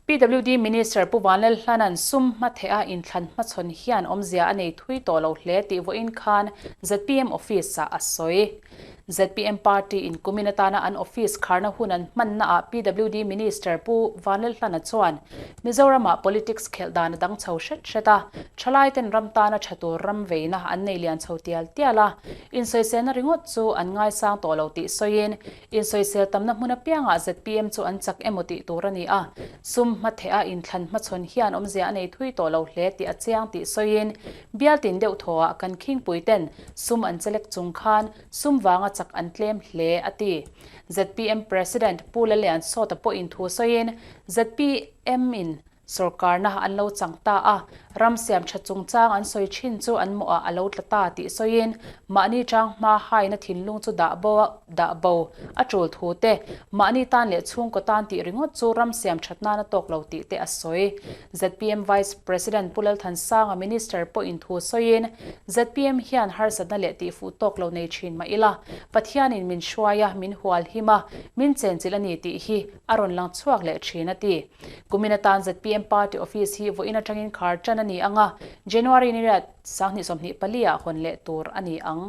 PWD Minister Pu Vanlalhlana'n sum hmatheh a inthlan hmachhawn hian awmzia a nei thui tawh lo hle tih vawiin khan zpm Office-ah a sawi. Zpm Party in kumin atana an office kharna hun an hmanna ah PWD Minister Pu Vanlalhlana chuan Mizoramah politics khelh dan a dang chho hret hret a, thalaiten ram tana tha tur ram veina an nei lian chho tial tial a, insawiselna ringawt chu an ngaisang tawh lo tih sawiin Insawisel tamna hmun apiangah zpm chu an chak emaw tih tur a ni a, sum hmatheh a inthlan hmachhawn hian awmzia a nei thui tawh lo hle tih a chiang tih sawiin, bial tin deuh thawhah kan khingpui ten sum an chelek chung khan sum vanga chak an tlem hle a ti. Zpm President Pu Lalliansawta pawhin thu sawiin, zpm in Sorkarna an lo chang ta a, ram siam tha chungchang an sawi thin chu an mawhah a lo tla ta tih sawiin mahni chang hma haina thinlung chu dah bo dah bo a tul thu te, mahni tan leh chhungkaw tan tih ringawt chu ram siam that nana tawk lo tih te a sawi. Zpm Vice President Pu Lalthansanga Minister pawhin thu sawiin zpm hian harsatna leh tihfuh tawk lo nei thin mah ila, Pathianin min hruai a, min hual him a, min chenchilh a ni tih hi a rawn lang chhuak leh thin a ti. Kumin atan zpm party office hi vawiin atangin khar tan a ni ang a, January ni riat 2024 ah hawn leh tur a ni ang.